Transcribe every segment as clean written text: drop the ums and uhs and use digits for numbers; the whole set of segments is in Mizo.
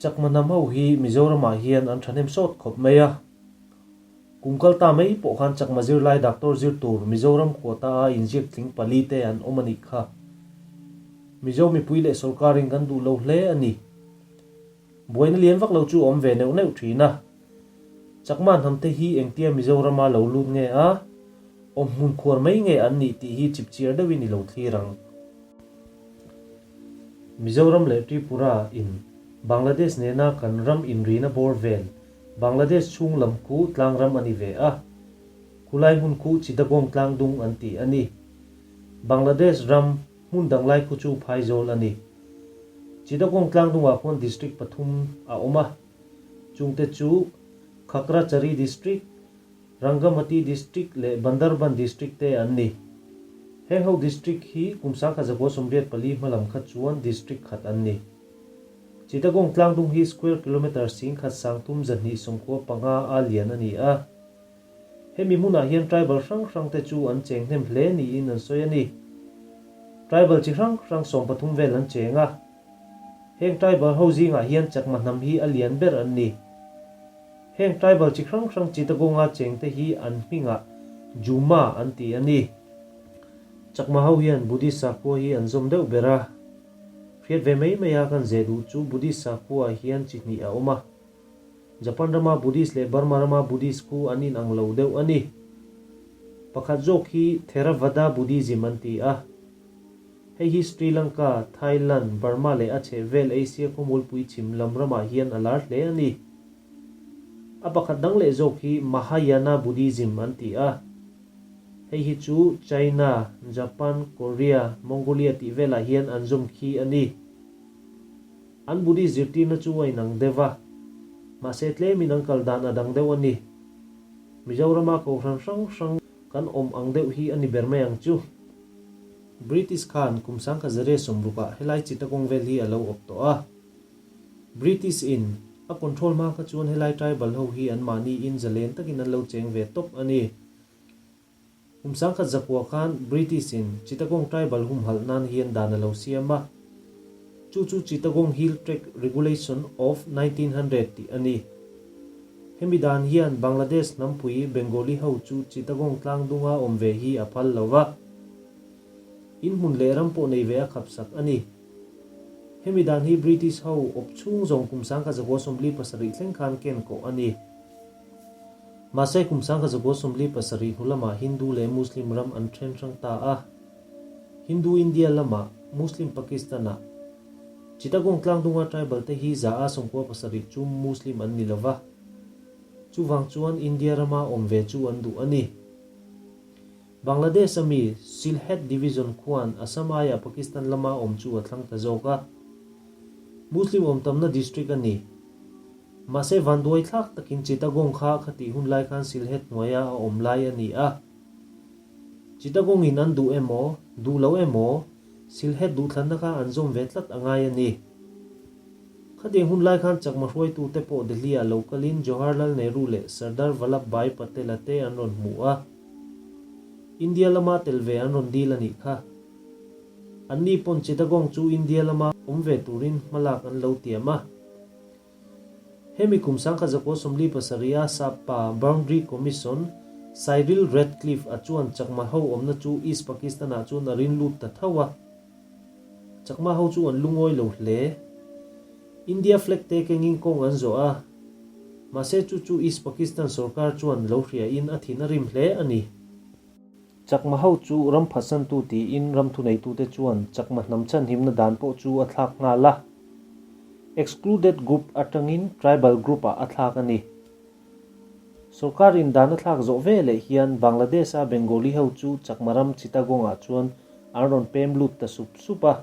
Chakma hnam ho hi Mizoramah hian an thahnem sawt khawp mai a. Kum kal ta mai pawh khan Chakma zirlai doctor zir tur Mizoram quota a inziak tling pali te an awm a nih kha. Mizo mipui leh sorkarin kan duh lo hle a ni. Buaina lian vak lo chu a awm ve neuh neuh thin a. Chakma hnam te hi engtia Mizorama lo lut nge a, awm hmun khuar mai nge an nih tih hi chipchiar deuhin i lo thlir ang. Mizoram leh Tripura in Bangladesh nena kan ram inrina bawr vel Bangladesh chhung lam khu tlangram a ni ve a, khulai hmun khu Chittagong tlangdung an ti a ni. Bangladesh ram hmun danglai khu chu Phaizawl a ni. Chittagong tlangdungah khuan district pathum a awm a, chungte chu Khagrachari district, Rangamati District leh Bandarban District te an ni. Heng ho District hi kum 1984 hmalam kha chuan District khat an ni. Chittagong tlangdung hi square kilometre singkhat sangthum zahnih 95 a lian a ni a. Hemi hmunah hian tribal hrang hrang te chu an cheng hnem hle niin an sawi a ni. Tribal chi hrang hrang 13 vel an cheng a. Heng tribal ho zingah hian Chakma hnam hi a lian ber an ni. Heng tribal chi hrang hrang Chittagong-a chengte hi an hmingah Juma an ti a ni. Chakma ho hian Buddhist sakhua hi an zawm deuh ber a. Hriat ve mai mai a kan zeh duh chu Buddhist sakhua hian chi hnih a awm a. Japan rama Buddhist leh Burma rama Buddhist khu an inang lo deuh a ni. Pakhat zawk hi Theravada Buddhism an ti a. Hei hi Sri Lanka, Thailand, Burma leh a chhehvel Asia khawmulpui chhim lam ramah hian a lar hle a ni. A pakhat dang leh zawk hi Mahayana Buddhism an ti a. Hei hi chu China, Japan, Korea, Mongolia tih velah hian an zawm khi a ni. An Buddhist zirtirna chu a inang deuh a, mahse tlemin an kal dan a dang deuh a ni. Mizorama kohhran hrang hrang kan awm ang deuh hi a ni ber mai ang chu. British khan kum 1960 ah helai Chittagong vel hi a lo awp tawh a. British in a control hma kha chuan helai tribal ho hi an mahni in zalen takin an lo cheng ve tawp a ni. Kum 1900 khan British in Chittagong tribal humhalh nan hian dan a lo siam a. Chu chu Chittagong Hill Tract Regulation of 1900 tih a ni. Hemi dan hian Bangladesh hnampui Bengali ho chu Chittagong tlangdunga awm ve hi a phal lo va. In hmun leh ram pawh nei ve a khapsak a ni. Hemi dan hi British ho awp chhung zawng kum 1947 thleng khan ken kawh a ni. Mahse kum 1947 hnu lamah Hindu leh Muslim ram an then hrang ta a. Hindu India lamah, Muslim Pakistan-ah. Chittagong tlangdunga tribal te hi 97 chu Muslim an ni lova. Chuvang chuan India rama awm ve chu an duh a ni. Bangladesh a mi Sylhet Division khuan Assam aiah Pakistan lama awm chu a thlang ta zawk a. Muslim awm tamna district a ni. Mahse vanduai thlak takin Chittagong kha khatih hun lai khan Sylhet hnuaia a awm lai a ni a. Chittagong in an duh emaw, duh lo emaw, Sylhet duhthlanna kha an zawm ve tlat a ngai a ni. Khatiang hun lai khan Chakma hruaitute pawh Delhi ah lo kalin Jawaharlal Nehru leh Sardar Vallabhbhai Patel a te an rawn hmu a. India lama tel ve an rawn dil a nih kha. Anni pawn Chittagong chu India lama awm ve turin hmalak an lo tiam a. Hemi kum 1947 a Sap-pa Boundary Commission Cyril Radcliffe a chuan Chakma ho awmna chu East Pakistan ah chuan a rin lut ta tho a. Chakma ho chu an lungawi lo hle. India flag te kengin kawng an zawh a, mahse chu chu East Pakistan sorkar chuan lo hriain a thin a rim hle a ni. Chakma ho chu ram phatsantu tiin ram thuneitute chuan Chakma hnam chhanhimna dan pawh chu a thlak nghal a. Excluded group atangin tribal group ah a thlak a ni. Sorkarin dan a thlak zawh ve leh hian Bangladesh-a Bengali ho chu Chakma ram Chittagong-ah chuan an rawn pem lut ta sup sup a.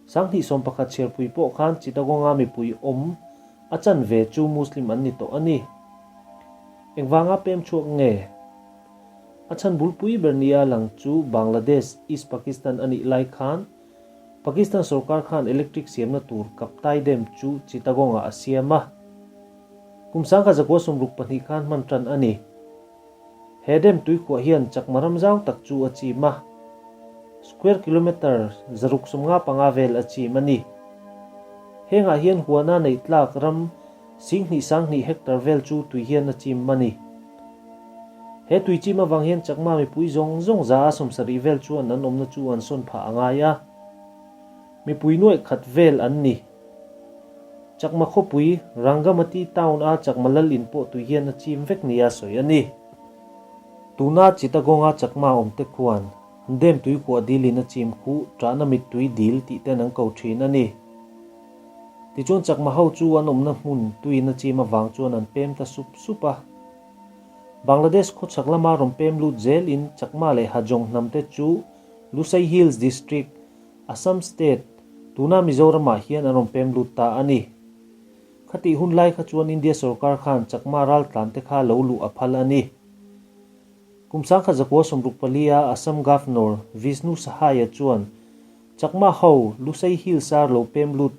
2011 chhiarpui pawh khan Chittagong-a mipui awm a chan ve chu Muslim an ni tawh a ni. Engvanga pem chhuak nge? A chhan bulpui ber nia lang chu Bangladesh, East Pakistan a nih lai khan Pakistan sorkar khan electric siamna tur Kaptai Dam chu Chittagong-ah a siam a. Kum 1962 khan hman tan a ni. He dam tuikhuah hian chakma ram zau tak chu a chim a. Square kilometre 655 vel a chim a ni. Hengah hian huana neih tlak ram 20 sanghnih hectare vel chu tui hian a chim a ni. He tui chim avang hian Chakma mipui zawng zawng 70% vel chuan an awmna chu an sawn phah a ngai a. Mipui nuaih khat vel an ni. Chakma khawpui Rangamati town a Chakma lal in pawh tui hian a chim vek nia sawi a ni. Tuna Chittagong-a Chakma awmte khuan an dam tui khuah dilin a chim khuh ṭahna mittui dil tih ten an ko ṭhin a ni. Tichuan Chakma ho chu an awmna hmun tuiin a chim avang chuan an pem ta sup sup a. Bangladesh khawchhak lama rawn pem lut zelin Chakma leh Hajong hnamte chu Lusai Hills District, Assam State, tuna Mizoramah hian an rawn pem lut ta a ni. Khatih hun lai kha chuan India sorkar khan Chakma raltlan te kha lo luh a phal a ni. Kum 1964 a Assam Governor Vishnu Sahaya chuan Chakma ho Lusai Hills a lo pem lut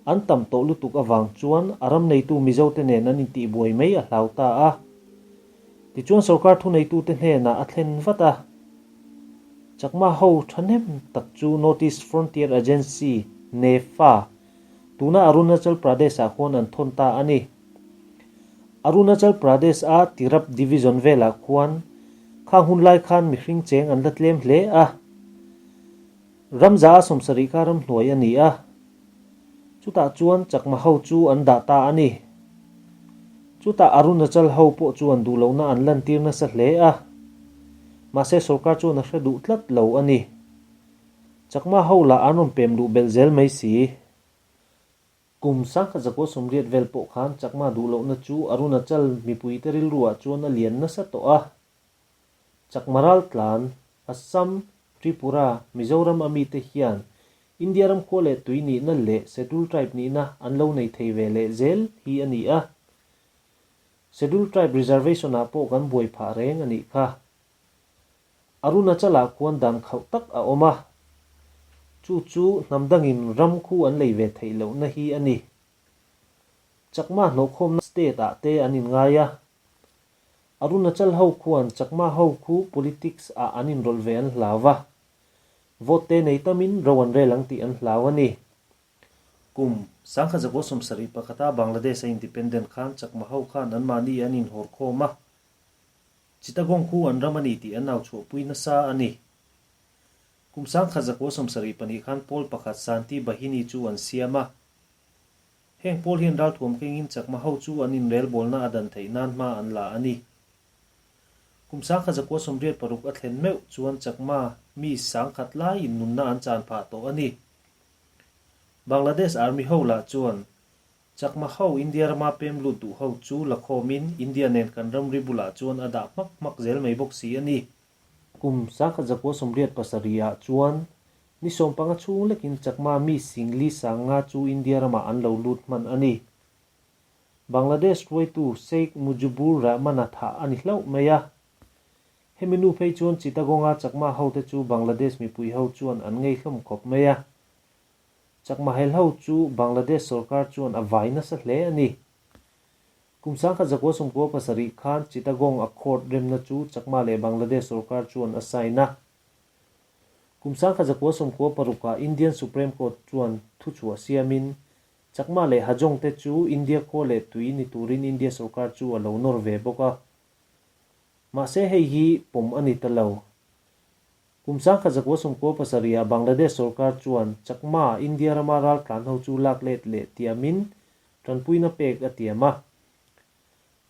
an tam tawh lutuk avang chuan a ram neitu Mizo te nen an intihbuai mai a hlau ta a. Tichuan sorkar thuneitute hnenah a thlen vat a. Chakma ho thahnem tak chu North East Frontier Agency, NEFA, tuna Arunachal Pradesh ah khuan an thawn ta a ni. Arunachal Pradesh a Tirap Division velah khuan khang hun lai khan mihring cheng an la tlem hle a. Ram 70% kha ramhnuai a ni a. Chutah chuan Chakma ho chu an dah ta a ni. Chutah Arunachal ho pawh chuan duhlohna an lantir nasa hle a. Mahse sorkar chuan a hre duh tlat lo a ni. Chakma ho lah an rawn pem luh belh zel mai si. Kum 1980 vel pawh khan Chakma duhlohna chu Arunachal mipuite rilruah chuan a lian nasa tawh a. Chakma raltlan, Assam, Tripura, Mizoram a mite hian India ram khua leh tui nihna leh Scheduled Tribe nihna an lo nei thei ve leh zel hi a ni a. Scheduled Tribe Reservation ah pawh kan buai phah reng a nih kha. Arunachal ah khuan dan khauh tak a awm a. Chu chu hnam dangin ram khu an lei ve theih lohna hi a ni. Chakma hnawhkhawmna state ah te an inngai a. Arunachal ho khuan Chakma ho khu politics ah an inrawlh ve an hlau va. Vote te nei tamin ro an rel ang tih an hlau a ni. Kum 1971 a Bangladesh a independent khan Chakma ho khan anmahni an inhawr khawm a. Chittagong khu an ram a ni tih an au chhuahpui nasa a ni. Kum 1972 khan pawl pakhat Shanti Bahini chu an siam a. Heng pawl hian ralthuam kengin Chakma ho chu an inrelbawlna a dan theih nan hma an la a ni. Kum 1986 a thlen meuh chuan Chakma mi 10,000 laiin nunna an chan phah tawh a ni. Bangladesh Army ho lah chuan Chakma ho India rama pem lut duh ho chu la khawmin India nen kan ramri bulah chuan a dah hmak hmak zel mai bawk si a ni. Kum 1987 ah chuan Ni 15 chhung lekin Chakma mi 40,000 chu India ramah an lo lut hman a ni. Bangladesh hruaitu Sheikh Mujibur Rahman-a thah a ni hlauh mai a. Hemi nu phei chuan Chittagong-a Chakma hote chu Bangladesh mipui ho chuan an ngei hlawm khawp mai a. Chakma hel ho chu Bangladesh sorkar chuan a vai nasa hle a ni. Kum 1997 khan Chittagong Accord remna chu Chakma leh Bangladesh sorkar chuan a sign a. Kum 1996 ah Indian Supreme Court chuan thuchhuah siamin Chakma leh Hajong te chu India khua leh tui ni turin India sorkar chu a lo nawr ve bawk a. Mahse hei hi pawm a ni ta lo. Kum 1997 ah Bangladesh sorkar chuan Chakma India rama raltlan ho chu lak let leh tiamin tanpuina pek a tiam a.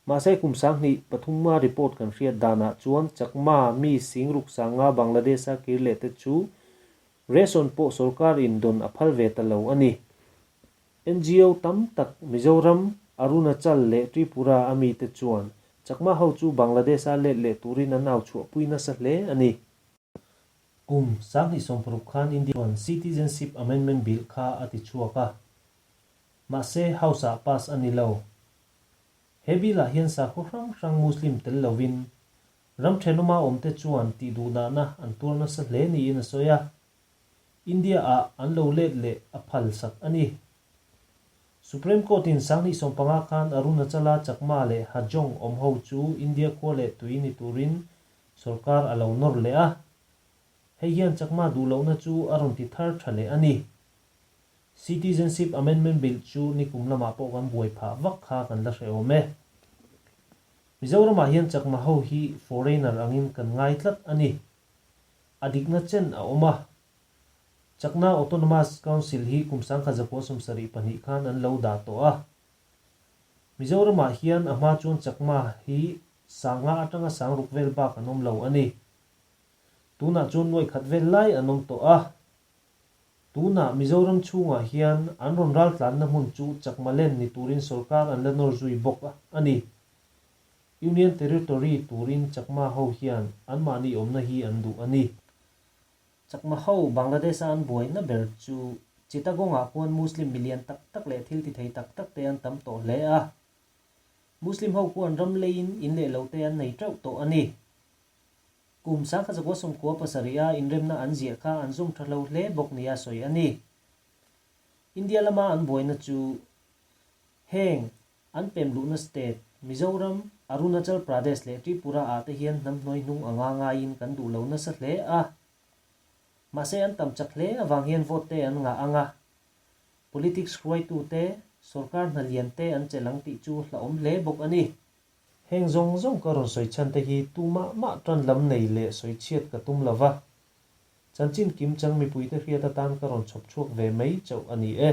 Mahse kum 2003 a report kan hriat danah chuan Chakma mi 60,000 Bangladesh a kir leh te chu ration pawh sorkar in dawn a phal ve ta lo a ni. NGO tam tak Mizoram, Arunachal leh Tripura a mi te chuan Chakma ho chu Bangladesh a let leh turin an au chhuahpui nasa hle a ni. Kum 2016 khan India chuan Citizenship Amendment Bill kha a ti chhuak a. Mahse House ah pass a ni lo. He bill ah hian sakhaw hrang hrang Muslim tel lovin ram thenawma awmte chuan tih duhdahna an tuar nasa hle niin a sawi a. India ah an lo let leh a phal sak a ni. Supreme Court in 2015 khan Arunachala Chakma leh Hajong awm ho chu India khua leh tui ni turin sorkar a lo nawr leh a. Hei hian Chakma duhlohna chu a rawn ti thar tha leh a ni. Citizenship Amendment Bill chu nikum lamah pawh kan buai phah vak kha kan la hre awm e. Mizoramah hian Chakma ho hi foreigner angin kan ngai tlat a ni. A dikna chen a awm a. Chakna Autonomous Council hi kum 1972 khan an lo dah tawh a. Mizoramah hian a hma chuan Chakma hi sanga atanga sangruk vel bak an awm lo a ni. Tunah chuan nuai khat vel lai an awm tawh a. Tunah Mizoram chhungah hian an rawn raltlanna hmun chu Chakma Land ni turin sorkar an la nawr zui bawk a ni. Union Territory turin Chakma ho hian anmahni awmna hi an duh a ni. Chakma ho Bangladesh-a an buaina ber chu Chittagong-ah khuan Muslim milian tak tak leh thil ti thei tak tak te an tam tawh hle a. Muslim ho khuan ram leiin in leh lo te an nei teuh tawh a ni. Kum 1997 a inremna an ziah kha an zum tha hlo hle bawk nia sawi a ni. India lama an buaina chu heng an pem luhna state Mizoram, Arunachal Pradesh leh Tripura ah te hian hnam hnuai hnung anga ngaiin kan duh lo nasa hle a. Mahse an tam chak hle avang hian vote te an ngah ang a. Politics hruaitu te, sorkar hna lian te an chelh ang tih chu hlauhawm hle bawk a ni. Heng zawng zawng ka rawn sawi chhan te hi tu mah mah tan lam nei leh sawi chhiat ka tum lo va. Chanchin kim chang mipuite hriat atan ka rawn chhawp chhuak ve mai chauh a ni e.